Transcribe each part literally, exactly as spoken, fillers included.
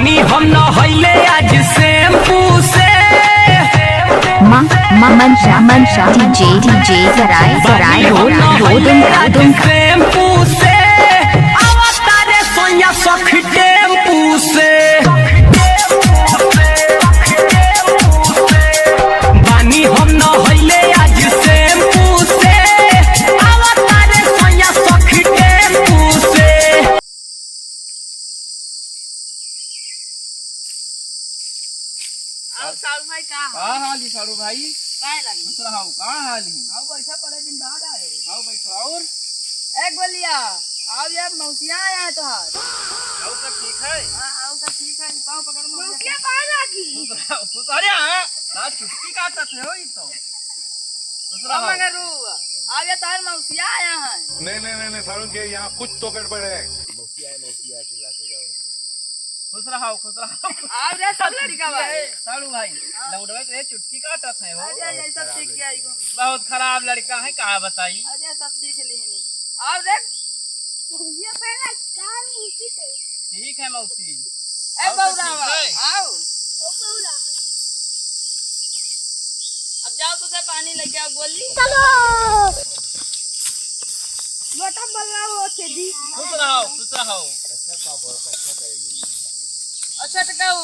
हम नहइले आज शैम्पू से। मा-, मा-, मंशा, मंशा, डीजे, डीजे, सराय, सराय, रोड, रोड, दुमका, दुमका। शैम्पू से। आवा तारे सोया सखी टेम्पू से। बानी हम नहइले आज शैम्पू से। आवा तारे सोया सखी टेम्पू से। और सारू भाई का का हाल? हाल ही सारू भाई? काहे लागी? खुश रहो, का हाल ही? आओ बैठा, बड़े दिन बाद आए। आओ बैठो। और एक बोलिया, आओ यार, मौसिया आया है तोहार। और सब ठीक है? हाँ, और सब ठीक है। पाँव पकड़ मौसिया। मौसिया पाँव लागी। खुश रहो, खुश। अरे हाँ, ना चुटकी काटत है हो ये तो। खुश रहो। मगरू, आओ ये तोहार मौसिया आया है। नहीं, नहीं, नहीं, नहीं, सारुण के यहाँ कुछ तो गड़बड़ है। खुश रहो, खुश रहो। आओ रे सब लड़का भाई। सारू भाई, हाँ। लौंडवे तो ये चुटकी काटत है हो। अरे, ये सब सीख गया इको। बहुत खराब लड़का है, का बताई। अरे, सब सीख ली नहीं। आओ रे। ये पहला काम उसी से। ठीक है मौसी। ए और सब बौरावा, ठीक है? आओ। ओ बौरावा। अब जाओ तो से पानी लेके आओ, गोली। चलो। बटन बल्ला हो छेदी। खुश रहो, खुश रहो। अच्छा, तो कहू,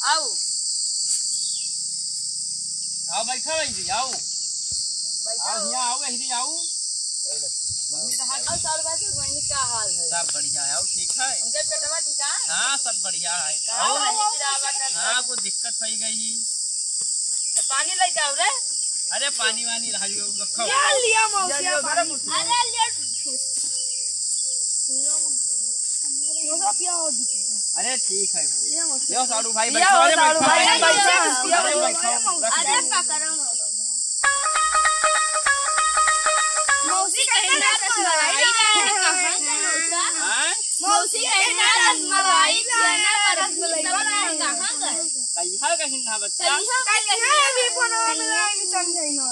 आओ। आओ, बैठो, बैठी, आओ। बैठो। आओ, हियाँ आओ, बैठी, आओ। मम्मी तो हाथ और सारू भाई के बहनी का हाल है? सब बढ़िया है, और ठीक है? उनके पेटवा ठीक है? हाँ, सब बढ़िया है। कहाँ और? भाई की रावा कर हाँ, कुछ दिक्कत हो गई। पानी लेके आओ रे। अरे, पानी वानी रहा, यो रखो। ले लिया मौसिया पानी। अरे, ले। अरे ठीक है भाई। यो साड़ू भाई, बैठो, अरे साड़ू भाई, बैठो, बैठो। अरे पकड़ो। मौसी कहीं ना रसमलाई लाए हैं, कहाँ गए? हाँ? मौसी कहीं ना रसमलाई, छेना, बर्फी, सब लाए हैं, कहाँ गए? कहिया कहीं ना बच्चा। कहिया अभी फोनवा में लाइन समझे ना।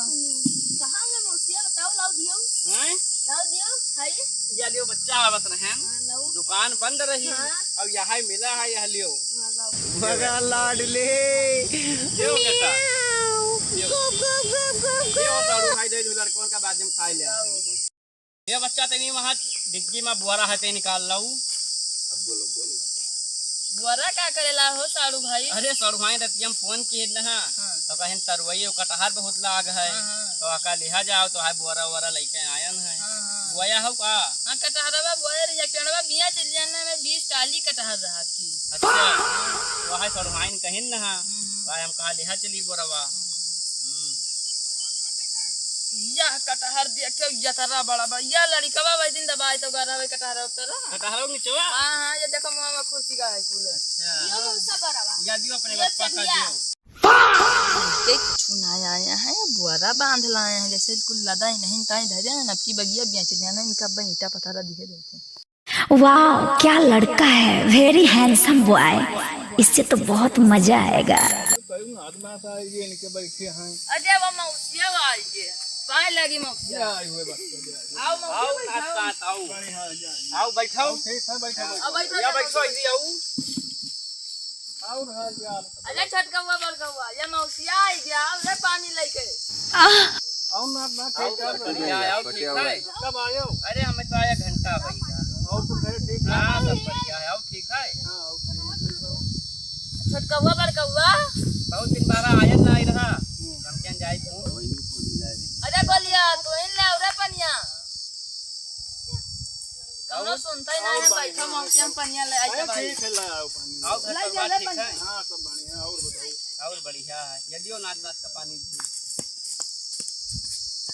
कहाँ गए मौसिया, बताओ, लाओ दियो। हैं? लाओ दियो, खाई। या लियो बच्चा आवत रहे हैं। हाँ, लाओ। दुकान बंद रही। हाँ। अब यहाँ मिला है, यह लियो। हाँ, लाओ। बड़ा लाडले। लियो बेटा। लियो। लियो साड़ू भाई, दे दो लड़कन का बाद में खाए ले। लाओ। ये बच्चा तेनी वहाँ डिग्गी में बुआरा है, ते निकाल लाऊ। अब बोलो, बोलो। बुआरा का करेला हो साड़ू भाई? अरे साड़ू भाई, रतिया में फोन किए न, हाँ। तो कहें तरवई कटहर बहुत लाग है, हाँ, हाँ। तो आका लिहा जाओ, तो है बुआरा वुआरा लेके आयन है। हाँ, हाँ। बुआया हो का? हाँ, कटहरवा बुआया रही, पेड़वा बिया चल जाना में बीस चालीस कटहर रहा थी। अच्छा, तो है साड़ू भाई कहिन न, हाँ। हम्म, हम्म। भाई हम कहा लिहा चली बुआरवा। हम्म। यह कटहर देखे, यतरा बड़ा बा। यह लड़िकवा वही दिन दबाए तो गरा वही कटहर उतरा। कटहर निचवा? हाँ, हाँ, ये देखो, मुआ में खुशी का है कुल। अच्छा। यो मौसा बड़ा बा। या दियो अपने यो बप्पा का चढ़िया। दियो। के छुनाए आए हैं, बुआरा बांध लाए हैं, जैसे कुल लदा ही नहीं, ताई धरे हैं, नबकी बगिया बेच जाना, इनका अब ईंटा पथरा दिए देते। वाह, क्या लड़का है, very handsome boy, इससे तो बहुत मजा आएगा। कई नाथ नाथ आए ये इनके बैठे हैं। अरे वो मौसिया वो आई के। पाए लगी मौसिया। क्या आई हुए बात कर दिया? आओ मौसिया आओ बैठाओ। नाथ नाथ आओ। बढ़िया, बढ़िया। आओ बैठाओ। आओ, ठीक है, बैठो, आओ। बैठो। आओ बैठो, इधर आओ। और हाल चाल? अरे छोटकौआ बड़कौआ, ये मौसिया आई गया, आओ रे पानी लेके। आओ ना, ना, आओ, ठीक है, बढ़िया है, आओ, ठीक है। कब आए हो? अरे, हमें तो आया घंटा हो गया। और तो मेरे ठीक है? हाँ, सब बढ़िया है, आओ, ठीक है। हाँ, और ठीक है। छोटकौआ बड़कौआ? बहुत दिन बाद आया ना, आई रहा। हम्म। हम क्या जाए फोन? अरे गोलिया, तू इन ले, अरे पनिया। कौनो सुनता ही ना है, बैठो, मौसी हम पनिया ले आई अरे भाई। ठीक है, लाओ पानी। आओ, घर परिवार ठीक है? हाँ, सब बढ़िया, और बताओ। और बढ़िया है, यदियो नाच नाच का पानी भी।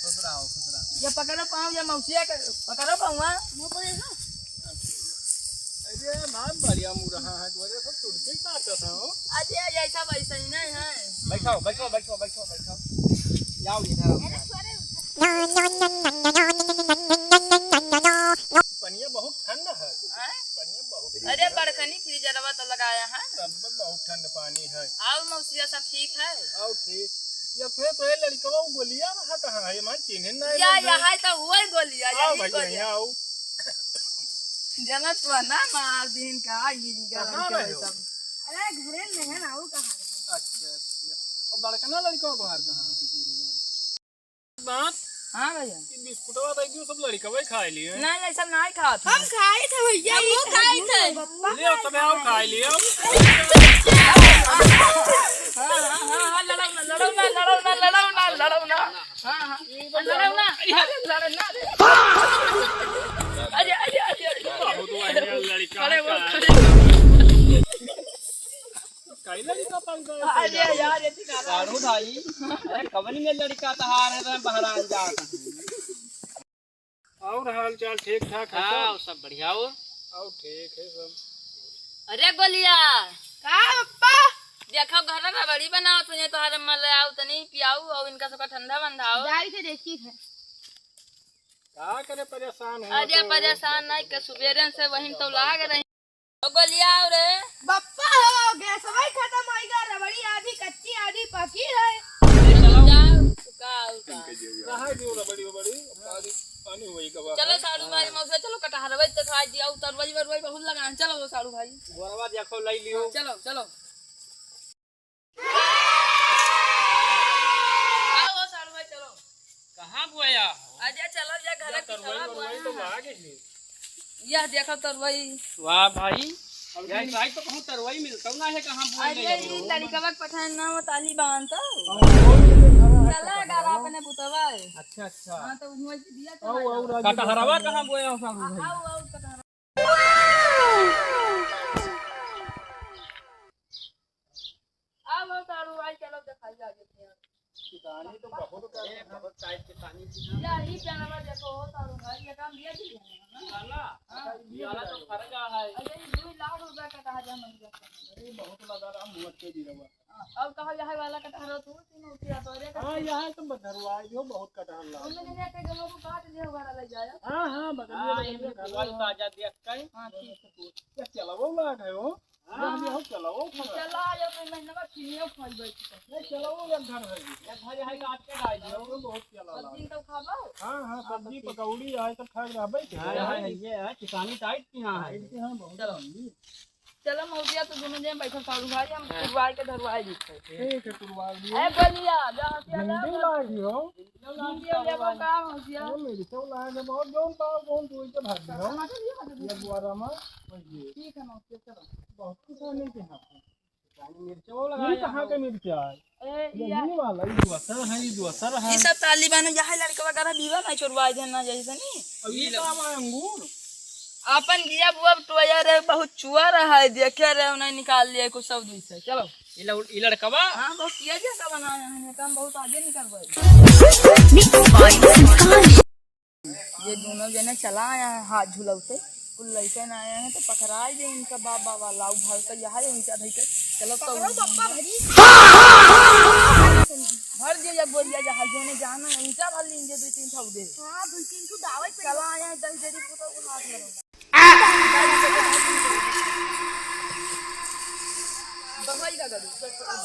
खुश रहो, खुश रहो। ये पकड़ो पाँव, ये मौसिया के पकड़ो पाँव। अरे, नाम बढ़िया मुँह रहा है, तोरे सब तुरते ही काटत है हो। अरे, ऐसा वैसा ही नहीं है। बैठो, बैठो, बैठो, बैठो, बैठो। आओ, इधर आओ। पनिया बहुत ठंड है। आय? पनिया बहुत अरे, ठंड है। बड़कनी फ्रीजरवा तो लगाया है। तब में बहुत ठंड पानी है। और मौसिया सब ठीक है? और ठीक। या फिर तो ये लड़कवा वो गोलिया रहा कहाँ है? ये मान चिन्ह ना या, है। या है तो हुआ ही गोलिया, आओ यही भैया, गोलिया। यहाँ आओ। जनत बा ना, मार दिन का गिरी गरम कहाँ करे रहे हो? सब। अरे, घरे में है ना, वो कहाँ रहे? अच्छा, अच्छा। और बड़कना लड़का बाहर कहाँ है? बात? हाँ भैया। ई बिस्कुटवा दे दियो, सब लड़कवे खा लिए। नहीं, नहीं, सब नहीं खात हम हैं। खाए थे भैया, हम ये खाए थे। ले आओ, तबे आओ, खा लियो। हाँ, हाँ, हाँ, हाँ, लड़ाओ ना, लड़ाओ ना, लड़ाओ ना, लड़ाओ ना, लड़ाओ ना। हाँ, हाँ, लड़ाओ ना, अरे, लड़ाओ ना, अरे। अरे, अरे, अरे, अरे। बहुत बढ़िया लड़का खड़े हो, है। खड़े हो। काहे लड़का पाल गए? अरे यार, ये ठिकाना। साढ़ू भाई, अरे कवन में लड़का तहार है, तो बहरान जात है। और हाल चाल ठीक ठाक है हाँ, सब? सब बढ़िया हो। और ठीक है सब। अरे गोलिया। का पप्पा? देखो घर में रबड़ी बनाओ, तुझे तोहरे मन ले आओ, तनी पियाऊ और इनका सबका ठंडा बंधाओ। जाई के देखी है। का करे परेशान हो अरे तो? परेशान नहीं, के सुबेरे से वहीं तो लाग रही। ओ गोलिया आओ रे। बप्पा हो, गैसवा ही खत्म होइगा, रबड़ी आधी कच्ची आधी पकी है। अरे चलो जाओ, का, का। कहाँ दियो रबड़ी वबड़ी? पानी, पानी हुई का बाहर। चलो साढ़ू भाई, मौसा चलो कटहरवा तो खा दिया, उतरवाई वरवाई बहुत लगा है। चलो साढ़ू भाई। बोरवा देखो, लाई लियो। हाँ, चलो, चलो। आओ, साढ़ू भाई, चलो। कहाँ बोया हो? अरे, चलो, या घर या की तरवाई खराब हुआ वरवाई है तो ना। लागे है। यह देखो तरवाई। वाह भाई, अब यह ट्राई तो कहूँ तरवाई मिलता ना है, कहाँ बोया अरे, ले ये जाओ? लड़कवा के पठान ना हो, ताली बांध तो। हाँ, बोल दे, खड़ा है, चला, खड़ा गाला है। अपने पुतवा है। अच्छा, अच्छा। हाँ, तो हुआ जी दिया आओ, चला आओ, जाओ। राजू कटहरवा बताओ। कहाँ बोया हो, साढ़ू भाई? आओ, आओ, कटहरवा। अब हो साढ़ू भाई, चलो देखाई आगे के। किसानी तो बहुत कर, बहुत टाइप के पानी की। या ही जानवर देखो हो साढ़ू भाई, ये काम दिया जी है ना? वाला? हाँ। ये वाला तो फर्क है। अरे, ये दो लाख रुपया का कहा जा मंदिर। अरे, बहुत लगा रहा, मुँह के गिरवा। हाँ, अब कहा यह वाला कटहर हो तू, तीन उठिया तो रे हाँ, कटहर। यह तो बधरुआ है, जो बहुत कटहर लगा। उनमें जने के गलों को काट लिया, हमारा ले जाया। हाँ, हाँ, बगल में, हाँ, बगल ये में भी घर है। ताजा दिया कहीं। हाँ, ठीक है। ये चलावो लाग है वो। हाँ, हाँ। चलाओ, खड़ा। चला, ये तो महीना में किनियो खाई बैठ के। नहीं, चलाओ, एक घर है। एक घर है, काट के डाल दियो। चलाओ, बहुत चला अब ला। दिन तो खाबो? हाँ, हाँ, हाँ, सब्जी, तो ठीक। पकौड़ी आए तो खाए रहबे के। हाँ, हाँ, ये है, किसानी टाइट की हाँ है। टाइट की हाँ, बहुत चलो। लंबी। चलो, मौसिया तो दोनों जने बैठल साढ़ू भाई, हम हाँ। तुरवाई के धरवाई देते हैं। ठीक है, तुरवाई दियो। ए, बोलिया, जा, हसिया, जा, भिंडी ला दियो। भिंडी लेबो का, मौसिया? ओ, मेरी तो ला है, बहुत जौन पाओ, जौन तू इसे भाग दियो। टमाटर भी आ गए। ये बुआरा में, ये। ठीक है, मौसिया, चलो। बहुत कुछ है नहीं के हाथ में। मिर्चो लगाया ये कहाँ हो। के मिर्चा है? ए, ये या। नीम वाला, ये दुआसर है, ये दुआसर है। ये सब तालिबान है, यहाँ लड़कवा करा बीवा ना चोरवा दे ना जैसे नहीं। अब ये ये काम है अंगूर? अपन गिया बुआ टोया रे, बहुत चुआ रहा है, देखे रे, उन्हें निकाल लिया कुछ सब दूर से। चलो। ये लड़-, ये लड़कवा? हाँ, बहुत किया जैसा बनाया है, ये काम बहुत आगे निकल गए। Mix by संस्कार। ये दोनों जने चला आया है हाथ झुलौते, कुल लइके ना आए हैं तो पकड़ाई दे इनका बाबा वाला, उ भर के यहाँ है ऊंचा धई के। चलो तो पकड़ो पप्पा भरी। भर दिया या बोलिया जहाँ जोने जाना है, ऊंचा भर लीजिए दो तीन ठो दे। हाँ, दो तीन ठो दावत पे चला आया है, दही जरी पुता को हाथ लगा। दवाई का करूँ?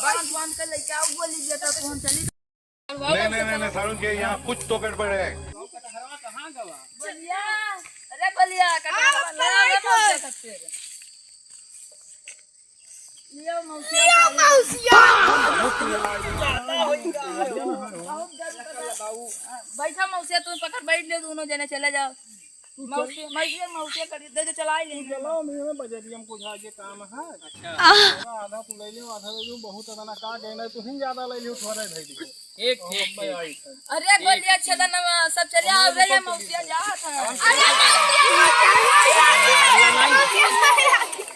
बांध बांध के लेके आओ, बोली बेटा, तो हम चली। नहीं, नहीं, नहीं, नहीं, सारुण के यहाँ कुछ तो गड़बड़ है। बलिया, अरे बलिया, कटहरवा हाँ, ले आ, ले मौसिया। मौसिया, लियो मौसिया, लियो मौसिया। बहुत डर लगा। बैठा मौसिया, तू पकड़, बैठ ले, दोनों जने चले जाओ। मौसी, मौसी, मौसी करी, दे दे, चलाई ले। चलो, मेरे बजरिया में कुछ आगे काम है। अच्छा। थोड़ा आधा तू ले लियो, आधा ले लियो, बहुत ज्यादा ना का गए ना, तू ही ज्यादा ले लियो, थोड़ा दे दियो। ठीक, ठीक, ठीक। अरे, गोलिया छेदा नमा, सब चले आओ रे, ये मौसिया जा था। अरे,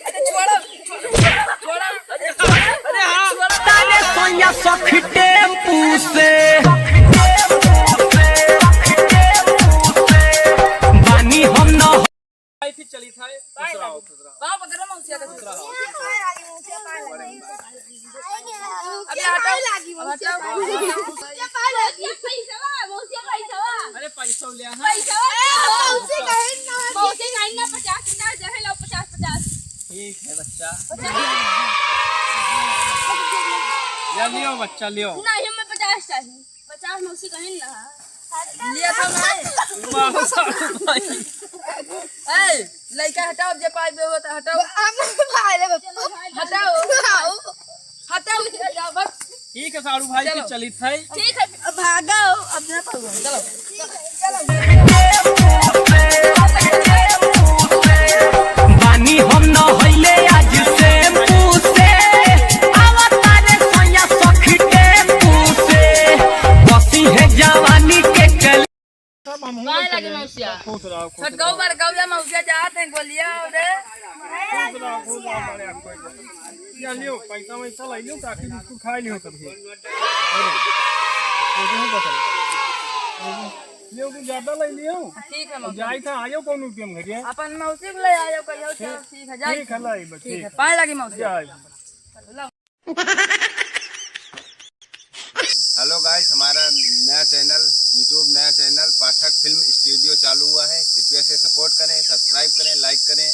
अरे, छोड़ो। ताले सोया सखी टेम्पू से। बानी हम न आई थी चली था, ससुराल, ससुराल। बाप अगर मौसिया का ससुराल। अबे हटाओ। मौसिया पाए लागी, मौसिया पाए लागी। पैसा, मौसिया पैसा। अरे पैसा ले आ। पैसा। ए, मौसी कहीं ना। मौसी कहीं ना, पचास पचास, जहे लो पचास पचास। ठीक है बच्चा। ले लियो बच्चा, लियो। नहीं, हमें पचास चाहिए। पचास मौसी कहीं ना। लिया था मैं। वाह, साढ़ू भाई। ए, लइका हटाओ, जे पाई बे हो तो हटाओ। हम नहीं पाए ले बापू। हटाओ। आओ। हटाओ, इधर जाओ, बस। ठीक है साड़ू भाई, चलो। फिर चलित है। ठीक है। अब भागो, अब ना पाऊंगा। चलो। बानी हम न होइले आज शैम्पू से, आवता रे सैया सखी टेम्पू से, बसी है जवानी के कल। सब हम पाए लगे मौसिया। खुश रहो, खुश छोटकऊ रहो। बड़कऊ या मौसिया जात हैं गोलिया और खुश रहो, खुश रहो, बड़े आपको। या लियो, पैसा वैसा ले लियो, काफी बिस्कुट खा लियो सब ये। अरे, ये जो है बता। लियो, कुछ ज्यादा ले लियो। ठीक है, मौसी। जाई था, आयो कौन रुपये में घरे? अपन मौसी को ले आयो, कहियो, चलो, ठीक है, जाई। ठीक है, लाई बस, ठीक ठीक है, है। पाए लगी मौसी। जाई। हेलो गाइस, हमारा नया चैनल, YouTube नया चैनल पाठक फिल्म स्टूडियो चालू हुआ है। कृपया से सपोर्ट करें, सब्सक्राइब करें, लाइक करें।